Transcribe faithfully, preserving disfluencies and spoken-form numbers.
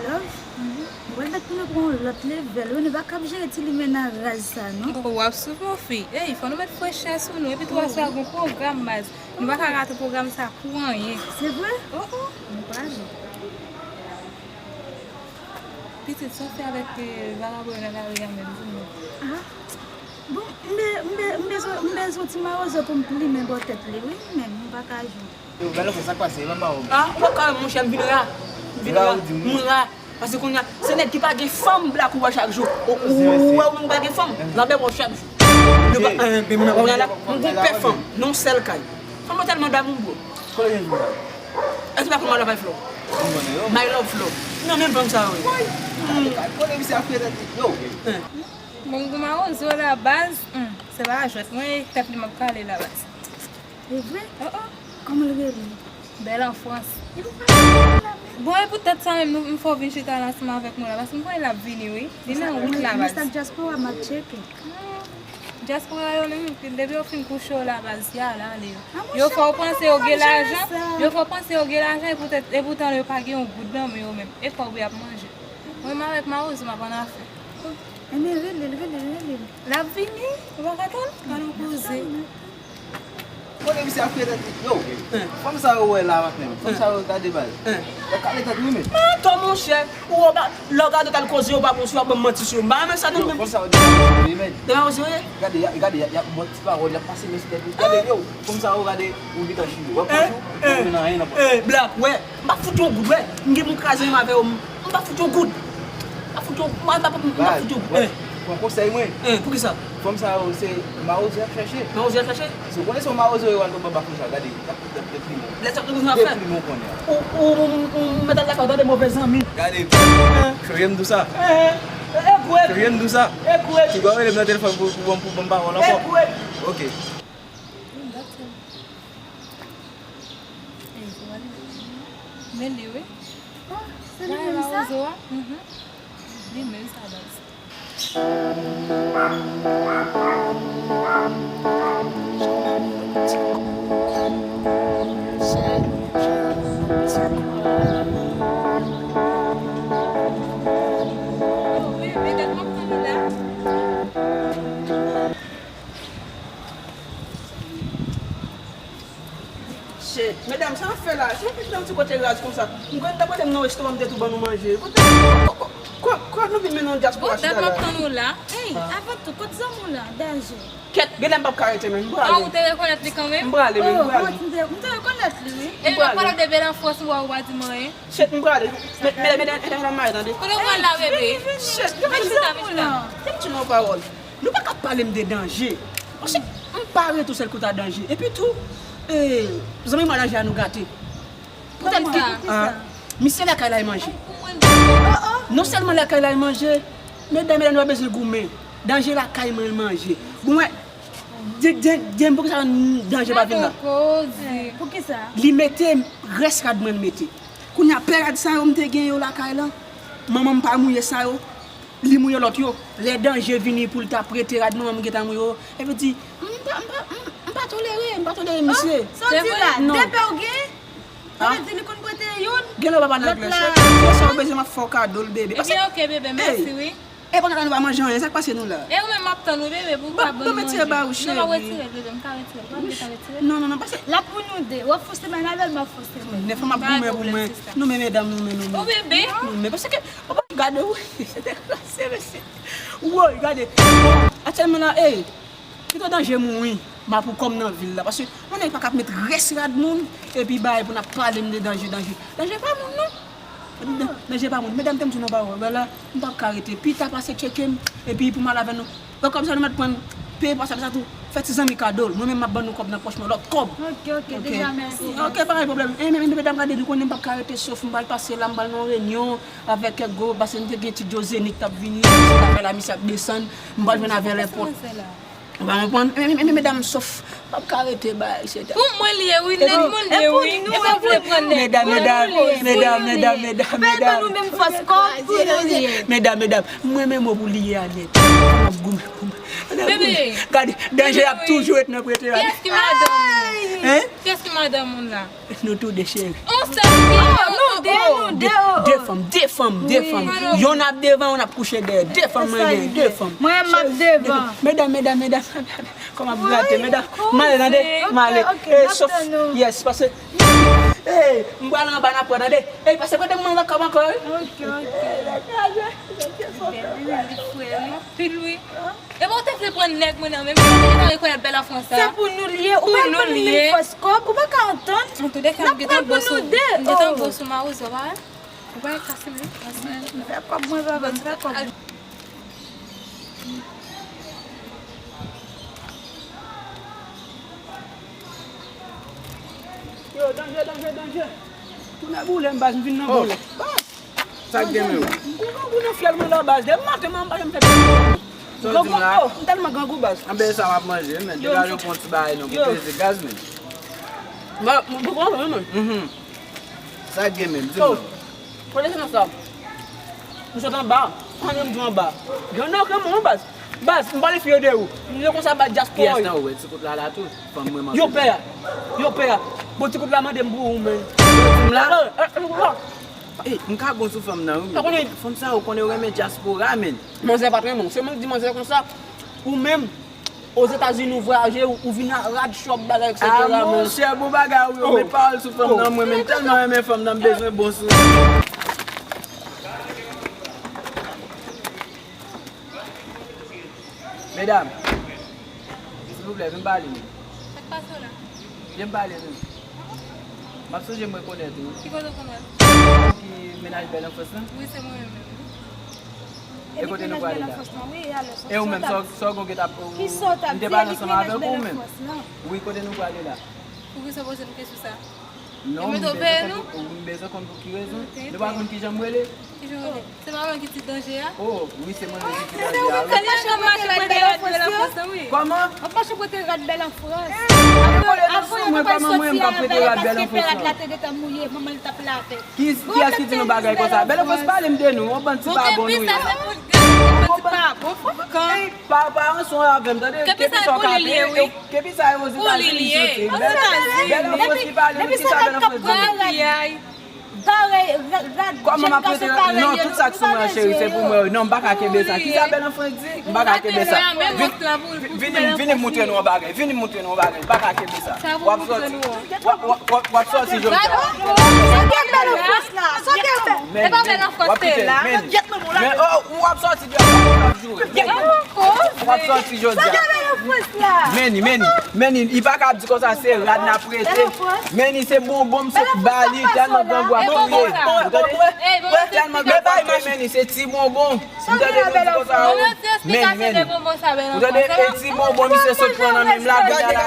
Love, mwen mèt pou nou pran yon lòt level, wi, nou pa kab jere ti limena raz sa, non. Bon, w ap swiv, mon fi. Ey, fò nou met frechè sou nou, epi tou aswè a gon pwogram, baz. Nou pa ka rate pwogram sa pou anyen. Se vre? Oh, oh. Nou pa jwe. Pitit, sa w fè avèk, eh, vagabon yo nan lari a menm, di m non. Ah. Bon, m be-, m be-, m bezwen, m bezwen ti mawozo pou m plimen bò tèt li, wi, men m pa ka jwe. Yo, gade sa k pase, e pa ba ou. Ah, ou pa ka wè, monchè, m vin ra. M vin ra, m ra. Paske kounye a, se nèg ki pa gen fanm blak ou wè chak jou. Ou, ou, ou wè ou menm ou pa gen fanm, l ap bèbè w chak jou. Yo pa, eh, ben, mwen, mwen la, m gon pè fanm, nan yon sèl kay. Fanm yo tèlman damou, bro. Kote gen jou la? Èske ou pa konn My Love, My Flow? My Love Flow. Non, menm fanm sa, wi. Kote misye ap fè tèt li? Yo. Eh. Bon, goumen ozo la, baz. Hmm, se pa jwèt. Mwen, tèt li m ap kale la, baz. E vre? Oh, oh. Kòman l rele? Bèl an Frans. Li pa pale la menm. Bon, e poutèt sa menm, nou, m fè w vin chita la ansanm avèk mwen la, paske m konnen l ap vini, wi. Li nan wout la, baz. Mesaj dyaspora, m ap tcheke. Hmm. Dyaspora yo menm, depi yo fin kouche yo la, baz, y al ale yo. Yo fè w panse yo gen lajan, yo fè w panse yo gen lajan, e poutèt, e poutan yo pa gen yon goud nan men yo menm. E kòb yo ap manje. Mwen, m avèk mawozo, m ap annafè. Enben, rele l, rele l, rele l. L ap vini, ou pa ka tann? Gade yon koze. Kote misye ap fè tèt li? Yo, fanm sa yo wè la maten. Fanm sa yo gade baz. Y ap kale tèt nou, men. Atò, monchè, ou wè, lè w gade w t al koze yo pa bon sou yo, ap ban m manti sou yo. M pa renmen sa non, men. Fanm sa yo devan koze yo ye, men. Devan koze yo ye? Gade, y a, gade, y a, y ap bòt ti pawòl, y ap pase men sou tèt ou. Gade, yo, fanm sa yo gade, ou gentan chire. W ap pran sou, ou nan anyen nan pòch. Eh, blak, wè. M pa fout yon goud, wè. M gen pou m kraze menm avè yo. M pa fout yon goud. M pa fout yon, m pa, m pa, m pa fout yon goud. Baz, wè, pran konsèy mwen. Eh, poukisa? Fanm sa yo, se mawozo y ap chèche. Mawozo y ap chèche? Si w konnen se yon mawozo yo al tonbe anba fanm sa, gade, y ap, y ap deplimen w. Lè sa ap deplimen w, konnen. Ou, ou, ou, ou mèt al lakay w tande, move zanmi. Gade, chonje m di w sa. Eh, eh, egwèt. Chonje m di w sa. Egwèt. Ou gwa rele m nan telefòn pou, pou, pou, pou ban m pawòl ankò. Egwèt. Ok. Men li, wi. Ah, se li menm sa? Li menm sa, baz. Shit, medam, sa n ap fè la? Si w piti nan yon ti kote raz konsa, m kwè n t ap rete m nan restoran, m te tou ban nou manje. Kote, kwa, kwa, kwa nou vin mennen yon dyaspora chita la? Bon, dat m ap tann ou la. Ey, avan tou, kot zanmi w la, Danje? Kèt, genlè m p ap ka rete, men m prale. Ah, ou te rekonèt li kanmenm? M prale, men m prale. Oh, m te, m te rekonèt li, wi. E lè w pale de Bèl an Frans, ou pa di m anyen. Shit, m prale. Medam, medam, medam, medam, tande. Kote w pral la, bebe? Shit, vin chita, vin chita. Vin di yon pawòl. Nou pa ka pale m de Danje. Paske m pa rete yon sèl kote a Danje. Epi tou, eh, zanmi mwen Danje a nou gate. Poutèt ki, ah, misye lakay la y manje. Non sèlman lakay la y manje, medam, medam, nou pa bezwen goumen. Danje lakay mwen l manje. Bon, mwen, de, de, de, poukisa Danje pa vin la? Poukisa? Li mete rès rad mwen l mete. Kounye a, pè rad sa yo m te gen yo lakay la, manman m pa mouye sa yo. Li mouye lòt yo. Lè Danje vini pou l ta prete rad manman m gentan mouye yo. Epi di, m pa, m pa, m, m pa tolere, m pa tolere misye. Oh, sa w di la, de pè w gen? Sa vle di li konn prete youn? Genlè w pa pale anglè, chèf. Se sa w bezwen, m ap fè w kado l, bebe. Ebyen, ok, bebe, mèsi, wi. E pandan la nou pa manje anyen, sa k pase nou la? E ou menm m ap tann, wi, bebe, pou w ka ban m manje. Non, m ap retire l, bebe, m ka retire l. Ou ap gentan retire l? Non, non, non, paske l ap pou nou de. W ap fòse men avè l, m ap fòse men. Nèf an m ap goumen pou mwen. Nou men medam, nou men, nou men. O bebe. Nou men, paske Papa, gade, wi, se deklase, mesye. Woy, gade. Aktyèlman la, ey, kite Danje mouri, m a pou kò m nan vil la. Paske yon nèg pa ka ap met rès rad moun, epi bay pou n ap pale m de Danje, Danje. Danje pa moun, non. Dan-, Danje pa moun. Medam, te m di nou yon pawòl, wè la, m p ap ka rete. Pita pase tcheke m, epi pou m al avè nou. Donk, kòb sa nou mèt pran, peye pase sa tou, fè ti zanmi kado l. Mwen menm, m ap ban nou kòb nan pòch mwen, lòt kòb. Ok, ok, deja, mèsi. Ok, pa gen pwoblèm. E, men, men, medam, gade, nou konnen m p ap ka rete, sof m pral pase la, m pral nan yon reyinyon avèk kèk gwo, paske m te gen ti Djo Zenith t ap vini, misye t ap fè la, misye ap desann, m pral jwenn avè l èpòt. Ou pa konprann? Men, men, men, men, medam, sof, m p ap ka rete, bay, se ta- Pou mwen li ye, wi, nèg moun li ye, wi. E pa vle pran nèg. Medam, medam, medam, medam, medam, medam. Fè l ban nou menm fòs kò pou nou li ye. Medam, medam, mwen menm pou li ye a nèt. M ap goumen pou mwen. Bebe. Gade, Danje ap toujou ret nan prete a. Kiyès ki madanm ou? Hein? Kiyès ki madanm ou la? Nou tou de cheri. On sèl fi. Oh, nou de, nou de, oh, de fanm. De fanm, de fanm. Yonn ap devan, yonn ap kouche dèyè. De fanm mwen gen, de fanm. Mwen m ap devan. Medam, medam, medam. Kòman ap grate, medam? M ale, tande? M ale. Eh, sof, yes, pase. Hey, m pral anba n ap pran, tande? Hey, pase kote m nan kòb ankò, wi. Ok, ok. Bèl, wi, li fre, wi. Anpil, wi. E bon, ou te vle pran nèg mwen nan men, men ou te gentan rekonèt bèl an Frans la. Se pou nou l ye, ou pa konn menm fòs kòb, ou pa ka antann. An tou de ka, m gentan bon sou, m gentan bon sou mawozo, pa vre? Ou pa kase menm. M fè kòb mwen, papa, m fè kòb. Yo, danje, danje, danje. Tounen boule m, baz, m vin nan boule. Baz! Sa k gen menm? M gon grangou nan fyèl mwen la, baz. Depi maten, m pa janm fè. Sa w di m la? M tèlman grangou, baz. Anben sa w ap manje, men. Degaje w pran ti bagay non pou peze gaz, men. Bon, bon, bon, bon, bon. Mhm. Sa k gen menm? Di m non. Kote se nan sa? M sot anba. Anyen m di anba. Gen nan kè mwen, baz. Baz, m pale fye de ou. M di konsa, baz, dyaspora. Kiyès nan ou wè ti kout la la tou? Fanm mwen manke. Yo pè a. Yo pè a. Bon, ti kout la mande m pou ou, men. Di m la? Eh, eh, eh, eh. Ey, m ka bon sou fanm nan, wi. Ou konnen fanm sa, ou konnen yo renmen dyaspora, men. Manzè pa t renmen w. Se mwen k di manzè konsa. Ou menm, Ozetazini, ou vwayaje, ou, ou vin a rad, chòp, bagay, et cetera, men. Ah, monchè, bon bagay, wi, yo met pawòl sou fanm nan, mwen menm tèlman renmen fanm nan, m bezwen bon sou li. Medam, silvouplè, vin pale nou. Sa k pase w la? Vin pale nou. M ap sonje m rekonèt ou. Ki kote w konn wè m? Ki mennaj Bèl Anfans lan? Wi, se mwen menm, wi. E kote nou prale la? E ou menm, sa w, sa w gon gen t ap, ou, m te pale ansanm avèk ou menm? Wi, kote nou prale la? Poukisa w poze m kesyon sa? Non, m bezwen konn pou, m bezwen konn pou ki rezon. Nou pa konn kijan m rele? Kijan w rele? Se pa mwen ki ti danje a? Oh, wi, se mwen menm ki ti danje a, wi. Kòman? W ap mache pote rad Bèl Anfans. Kole nou sou mwen, kòman mwen menm k ap pote rad Bèl Anfans lan? Ki, kiyès ki di nou bagay konsa? Bèl Anfans, pale m de nou, yon bann ti pa bon nou ye. Pa, pa ranson avè m, tande? Kepi sa e Ozetazini soti. Bèl Anfans ki pale, men kisa Bèl Anfans di nou? Parèy, rad, kòman m ap rete? Non, tout sa k sou mwen an, cheri, se pou mwen. Non, m pa ka kenbe sa. Kisa Bèl Anfans di? M pa ka kenbe sa. Vin, vin, vin, vin m moutre nou yon bagay. Vin m moutre nou yon bagay. M pa ka kenbe sa. W ap sòti. W ap, w ap, w ap, w ap sòti jodi a. Meni, w ap kite, meni. Men, oh, w ap sòti jodi a. W ap joure. W ap sòti jodi a. Meni, meni, meni, li pa ka ap di konsa se rad n ap rete. Meni se bonbon m sot ba li tèlman grangou ap touye. Ou tande? Tèlman grangou ap touye, meni se ti bonbon. M tande nou di konsa, oh. Meni, meni. Ou tande? E ti bonbon misye sot pran nan men m la, gade la.